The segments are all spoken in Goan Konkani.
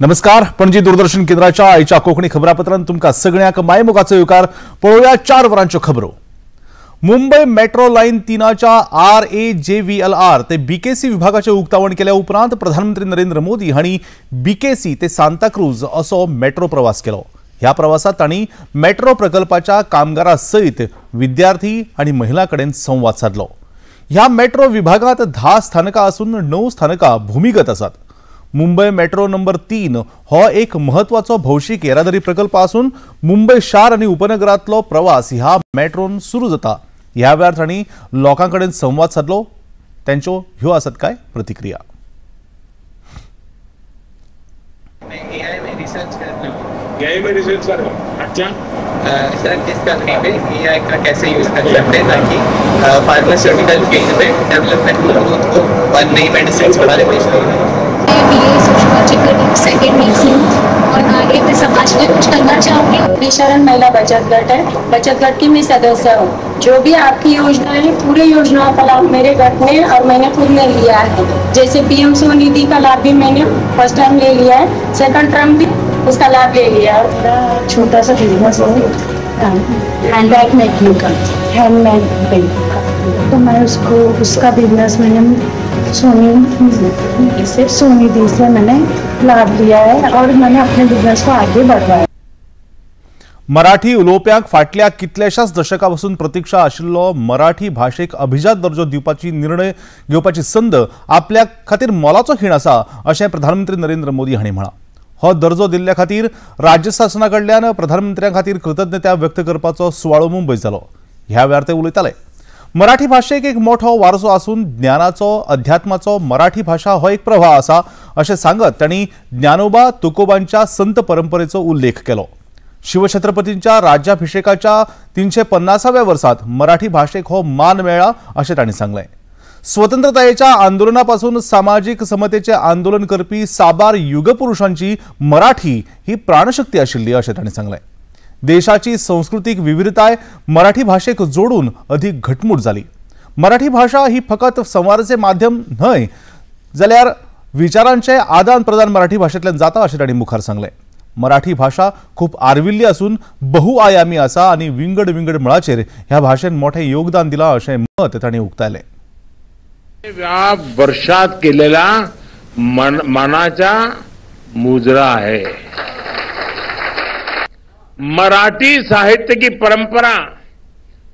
नमस्कार, पणजी दूरदर्शन केंद्राच्या आयच्या कोंकणी खबरापत्रांत तुमकां सगळ्यांक मायमोगाचो येवकार. पळोवया 4 वरांच्यो खबरो. मुंबय मेट्रो लायन 3च्या RAJVLR ते BKC विभागाचे उक्तावण केल्या उपरांत प्रधानमंत्री नरेंद्र मोदी हांणी BKC ते सांताक्रूज असो मेट्रो प्रवास केलो. ह्या प्रवासात तांणी मेट्रो प्रकल्पाच्या कामगारां सयत विद्यार्थी आनी महिलां कडेन संवाद सादलो. ह्या मेट्रो विभागांत 10 स्थानकां आसून 9 स्थानकां भूमिगत आसात. मुंबय मेट्रो नंबर 3 हो एक महत्वाचो भौशीक येरादारी प्रकल्प आसून मुंबय शार आनी उपनगरांतलो प्रवास ह्या मेट्रोन सुरू जाता. ह्या वेळार तांणी लोकां कडेन संवाद सादलो. तांच्यो ह्यो आसात काय प्रतिक्रिया. एआई में रिसर्च कर रहा हूँ. एआई में रिसर्च कर रहा हूँ. अच्छा सर, जिस कंपनी में एआई का कैसे यूज कर सकते हैं ताकि फार्मास्यूटिकल फील्ड में डेवलपमेंट ग्रोथ को और नई मेडिसिन के बारे में. बीए सोशलॉजी सेकेंड ईयर और आगे मैं समाज में कुछ करना चाहूँगी. शरण महिला बचत गट है, बचत गट की मैं सदस्य हूँ. जो भी आपकी योजना है, पूरे योजनाओं का लाभ मेरे गट ने और मैंने खुद ने लिया है. जैसे PM Svanidhi का लाभ भी मैंने फर्स्ट टाइम ले लिया है, सेकंड टर्म भी उसका लाभ ले लिया है. मेरा छोटा सा बिजनेस है हैंडबैग मेकिंग का, हैंडमेड बैग का. तो मैं उसको उसका बिजनेस मैंने सोनी से मैंने लाभ लिया है और मैंने अपने बिजनेस को आगे बढ़वाया. मराठी उलोवप्यांक फाटल्या कितल्याशाच दशकां पसून प्रतिक्षा आशिल्लो मराठी भाशेक अभिजात दर्जो दिवपाची निर्णय घेवपाची संद आपल्या खातीर मोलाचो खीण आसा अशें प्रधानमंत्री नरेंद्र मोदी हांणी म्हळां. हो दर्जो दिल्ल्या खातीर राज्य शासना कडल्यान प्रधानमंत्र्यां खातीर कृतज्ञता व्यक्त करपाचो सुवाळो मुंबय जालो. ह्या वेळार ते उलयताले. मराठी भाशेक एक मोठो वारसो आसून ज्ञानाचो अध्यात्माचो मराठी भाशा हो एक प्रवाह आसा अशें सांगत तांणी ज्ञानोबा तुकोबांच्या संत परंपरेचो उल्लेख केलो. शिवछत्रपतींच्या राज्याभिषेकाच्या 350व्या वर्सात मराठी भाशेक हो मान मेळ्ळा अशें तांणी सांगलें. स्वतंत्रतायेच्या आंदोलनापासून सामाजीक समतेचें आंदोलन करपी साबार युगपुरुषांची मराठी ही प्राणशक्ती आशिल्ली अशें तांणी सांगलें. देशाची संस्कृतीक विविधताय मराठी भाशेक जोडून अधिक घटमूट जाली. मराठी भाशा ही फकत संवादाचें माध्यम न्हय जाल्यार विचारांचें आदान प्रदान मराठी भाशेंतल्यान जाता अशें तांणी मुखार सांगलें. मराठी भाशा खूब आर्विल्ली आसून बहुआयामी आसा आनी विंगड विंगड मळाचेर ह्या भाशेन मोठें योगदान दिलां अशें मत तांणी उक्तायलें. या वर्षात केलेला मनाचा मुजरा आहे. मराठी साहित्य की परंपरा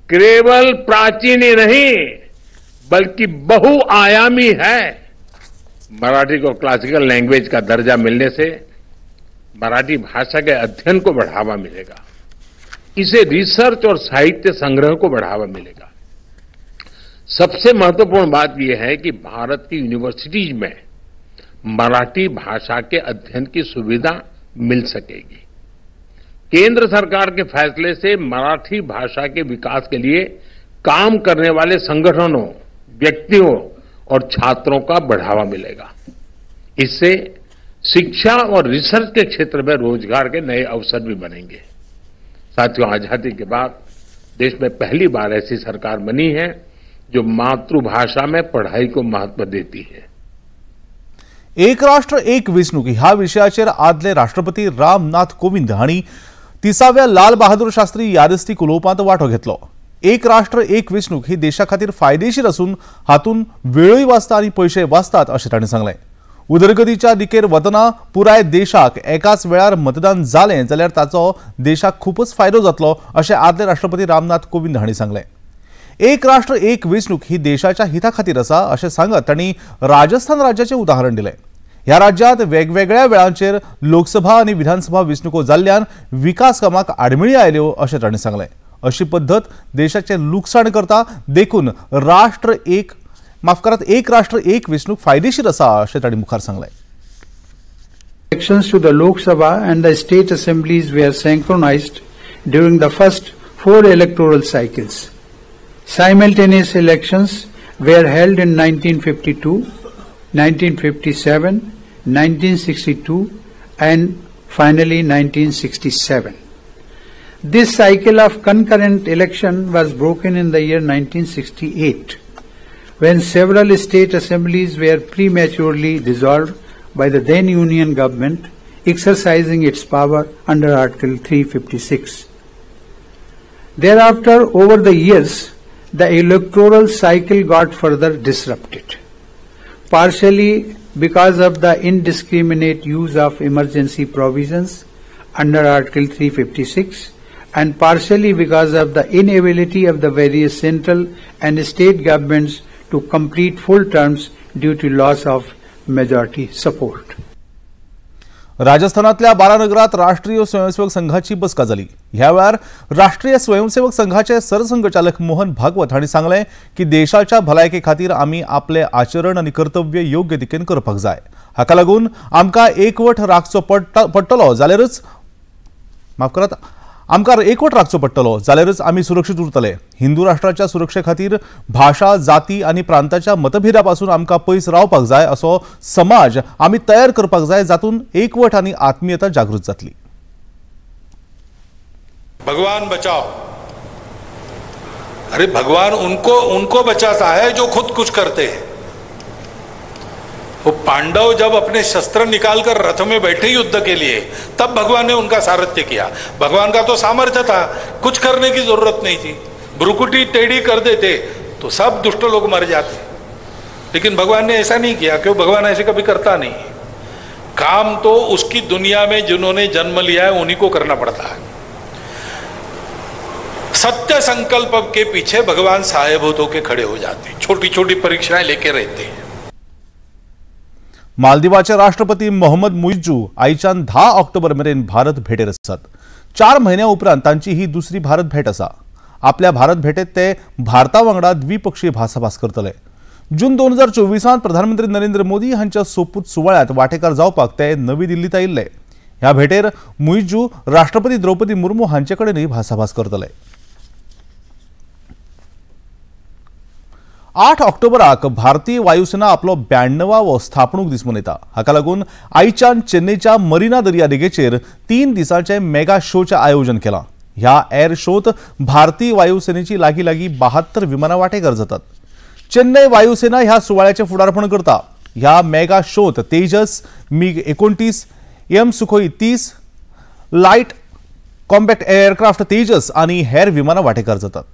केवल प्राचीन ही नहीं बल्कि बहुआयामी है. मराठी को क्लासिकल लैंग्वेज का दर्जा मिलने से मराठी भाषा के अध्ययन को बढ़ावा मिलेगा, इसे रिसर्च और साहित्य संग्रह को बढ़ावा मिलेगा. सबसे महत्वपूर्ण बात यह है कि भारत की यूनिवर्सिटीज में मराठी भाषा के अध्ययन की सुविधा मिल सकेगी. केंद्र सरकार के फैसले से मराठी भाषा के विकास के लिए काम करने वाले संगठनों, व्यक्तियों और छात्रों का बढ़ावा मिलेगा. इससे शिक्षा और रिसर्च के क्षेत्र में रोजगार के नए अवसर भी बनेंगे. साथियों, आजादी के बाद देश में पहली बार ऐसी सरकार बनी है जो मातृभाषा में पढ़ाई को महत्व देती है. एक राष्ट्र एक वेंचणूक ह्या विशयाचेर आदले राष्ट्रपती रामनाथ कोविंद हांणी 30व्या लाल बहादूर शास्त्री यादस्तीक उलोवपांत वांटो घेतलो. एक राष्ट्र एक वेंचणूक ही देशा खातीर फायदेशीर आसून हातूंत वेळूय वाचता आनी पयशे वाचतात अशें तांणी सांगलें. उदरगतीच्या दिकेर वतना पुराय देशाक एकाच वेळार मतदान जालें जाल्यार ताचो देशाक खूबच फायदो जातलो अशें आदले राष्ट्रपती रामनाथ कोविंद हांणी सांगलें. एक राष्ट्र एक वेंचणूक ही देशाच्या हिता खातीर आसा अशें सांगत तांणी राजस्थान राज्याचें उदाहरण दिलें. ह्या राज्यांत वेगवेगळ्या वेळांचेर लोकसभा आनी विधानसभा वेंचणुको जाल्ल्यान विकास कामाक आडमेळी आयल्यो अशें तांणी सांगलें. अशी पद्दत देशाचें लुकसाण करता देखून एक राष्ट्र एक वेंचणूक फायदेशीर आसा अशें तांणी मुखार सांगलें. Elections to the Lok Sabha and the state assemblies were synchronized during the first 4 electoral cycles. Simultaneous elections were held in 1952, 1957, 1962 and finally 1967. This cycle of concurrent election was broken in the year 1968 when several state assemblies were prematurely dissolved by the then union government exercising its power under Article 356. Thereafter, over the years, the electoral cycle got further disrupted, partially because of the indiscriminate use of emergency provisions under Article 356 and partially because of the inability of the various central and state governments to complete full terms due to loss of majority support. राजस्थानातल्या बारानगरात राष्ट्रीय स्वयंसेवक संघाची बसका जाली. ह्या वेळार राष्ट्रीय स्वयंसेवक संघाचे सरसंघचालक मोहन भागवत हांणी सांगलें की देशाच्या भलायके खातीर आमी आपले आचरण आनी कर्तव्य योग्य दिकेन करपाक जाय. हाका लागून आमकां एकवट राखचो पडटलो जाल्यारच माफ करात आमकां एकवट राखचो पडटलो जाल्यारच आमी सुरक्षीत उरतले. हिंदू राष्ट्राच्या सुरक्षे खातीर भाशा, जाती आनी प्रांताच्या मतभेदा पासून आमकां पयस रावपाक जाय असो समाज आमी तयार करपाक जाय जातून एकवट आनी आत्मीयता जागृत जातली. भगवान बचाओ. अरे भगवान उनको उनको बचाता है जो खुद कुछ करते हैं. वो पांडव जब अपने शस्त्र निकालकर रथ में बैठे युद्ध के लिए, तब भगवान ने उनका सारथ्य किया. भगवान का तो सामर्थ्य था, कुछ करने की जरूरत नहीं थी. भ्रुकुटी टेढ़ी कर देते तो सब दुष्ट लोग मर जाते, लेकिन भगवान ने ऐसा नहीं किया. क्यों? भगवान ऐसे कभी करता नहीं. काम तो उसकी दुनिया में जिन्होंने जन्म लिया है उन्हीं को करना पड़ता है. सत्य संकल्प के पीछे भगवान साहेब होते खड़े हो जाते, छोटी छोटी परीक्षाएं लेके रहते हैं. मालदीवाचे राष्ट्रपती मोहम्मद मुइज्जू आयच्यान 10 ऑक्टोबर मेरेन भारत भेटेर आसात. 4 म्हयन्या उपरांत तांची ही दुसरी भारत भेट आसा. आपल्या भारत भेटेत ते भारता वांगडा द्विपक्षीय भासाभास करतले. जून 2024 प्रधानमंत्री नरेंद्र मोदी हांच्या सोपूत सुवाळ्यांत वांटेकार जावपाक ते नवी दिल्लीत आयिल्ले. ह्या भेटेर मुइज्जू राष्ट्रपती द्रौपदी मुर्मू हांचे कडेनूय भासाभास करतले. 8 ऑक्टोबराक भारतीय वायुसेना आपलो 92वो स्थापणूक दीस मनयता. हाका लागून आयच्यान चेन्नईच्या मरीना दर्यादेगेचेर 3 दिसांचे मेगा शोचें आयोजन केलां. ह्या एअर शोत भारतीय वायुसेनेची लागीं लागीं 72 विमानां वांटेकार जातात. चेन्नई वायुसेना ह्या सुवाळ्याचें फुडारपण करता. ह्या mega शोत Tejas, MiG 29, M Sukhoi 30, light combat aircraft Tejas आनी हेर विमानां वांटेकार जातात.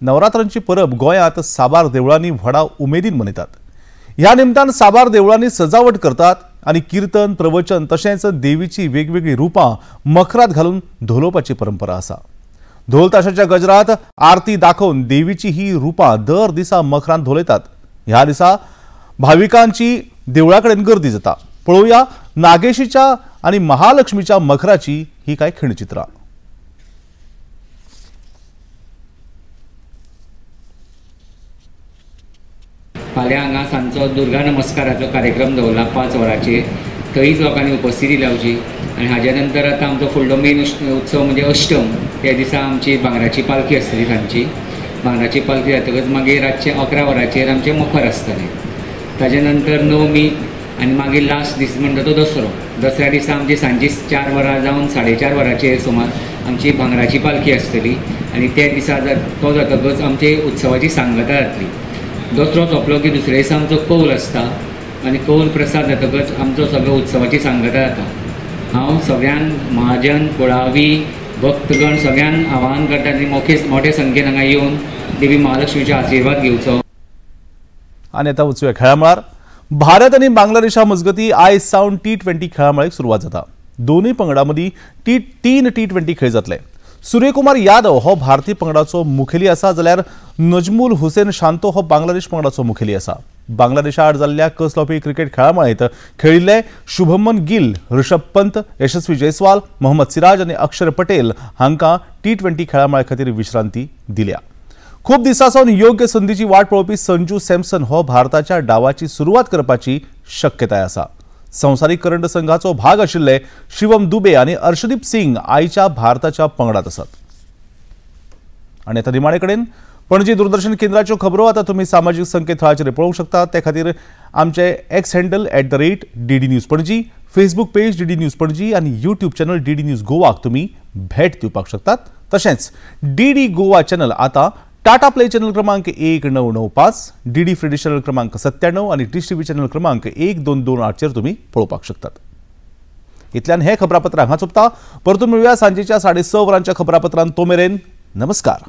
नवरात्रांची परब गोंयांत साबार देवळांनी व्हडा उमेदीन मनयतात. ह्या निमतान साबार देवळांनी सजावट करतात आनी कीर्तन, प्रवचन तशेंच देवीची वेगवेगळी रुपां मखरात घालून धोलोवपाची परंपरा आसा. ढोल ताशाच्या गजरात आरती दाखोवन देवीची ही रुपां दर दिसा मखरांत धोलयतात. ह्या दिसा भाविकांची देवळा कडेन गर्दी जाता. पळोवया नागेशीच्या आनी महालक्ष्मीच्या मखराची ही कांय खिणचित्रां. फाल्यां हांगा सांजचो दुर्गा नमस्काराचो कार्यक्रम दवरला 5 वरांचेर, थंयच लोकांनी उपस्थिती लावची. आनी हाज्या नंतर आतां आमचो फुडलो मेन उत्सव म्हणजे अष्टम. त्या दिसा आमची भांगराची पालखी आसतली. सांजची भांगराची पालखी जातकच मागीर रातचे 11 वरांचेर आमचें मखर आसतलें. ताजे नंतर नवमी आनी मागीर लास्ट दीस म्हणटा तो दसरो. दसऱ्या दिसा आमची सांजची 4 वरां जावन 4:30 वरांचेर सुमार आमची भांगराची पालखी आसतली आनी त्या दिसा तो जातकच आमची उत्सवाची सांगता जातली. दसरो सोंपलो की दुसऱ्या दिसा आमचो कौल आसता आनी कौल प्रसाद जातकच आमचो सगळो उत्सवाची सांगता जाता. हांव सगळ्यांक महाजन, कुळावी, भक्तगण सगळ्यांक आवाहन करता आनी मोठे संख्येन हांगा येवन देवी महालक्ष्मीचो आशिर्वाद घेवचो. आनी आतां वचुया खेळामळार. भारत आनी बांगलादेशा मजगती आयज सावन T20 खेळामळाक सुरवात जाता. दोनूय पंगडां मदीं 3 T20 खेळ जातले. सूर्यकुमार यादव हो भारतीय पंगडाचो मुखेली आसा, जाल्यार नजमुल हुसेन शांतो हो बांगलादेश पंगडाचो मुखेली आसा. बांगलादेशा आड जाल्ल्या कस लावपी क्रिकेट खेळामळेंत खेळिल्ले शुभमन गिल, ऋषभ पंत, यशस्वी जयस्वाल, मोहम्मद सिराज आनी अक्षर पटेल हांकां T20 खेळामळे खातीर विश्रांती दिल्या. खूब दिसां सावन योग्य संदीची वाट पळोवपी संजू सॅमसन हो भारताच्या डावाची सुरवात करपाची शक्यताय आसा. संवसारीक करंड संघाचो भाग आशिल्ले शिवम दुबे आनी अर्शदीप सिंग आयच्या भारताच्या पंगडात आसात. आनी आतां निमाणे कडेन पणजी दूरदर्शन केंद्राच्यो खबरो आतां तुमी सामाजीक संकेतथळाचेर पळोवंक शकता. ते खातीर आमचे X handle @DD News Panaji, Facebook page DD News Panaji आनी यूट्यूब चॅनल DD news गोवाक तुमी भेट दिवपाक शकतात. तशेंच DD Goa channel आतां टाटा प्ले चॅनल क्रमांक 1995, डीडी फ्री चॅनल क्रमांक 97 आनी डिश टीव्ही चॅनल क्रमांक 1228चेर तुमी पळोवपाक शकतात. इतल्यान हे खबरापत्र हांगा सोंपता. परतून मेळुया सांजेच्या 6:30 वरांच्या खबरापत्रांत. तो मेरेन नमस्कार.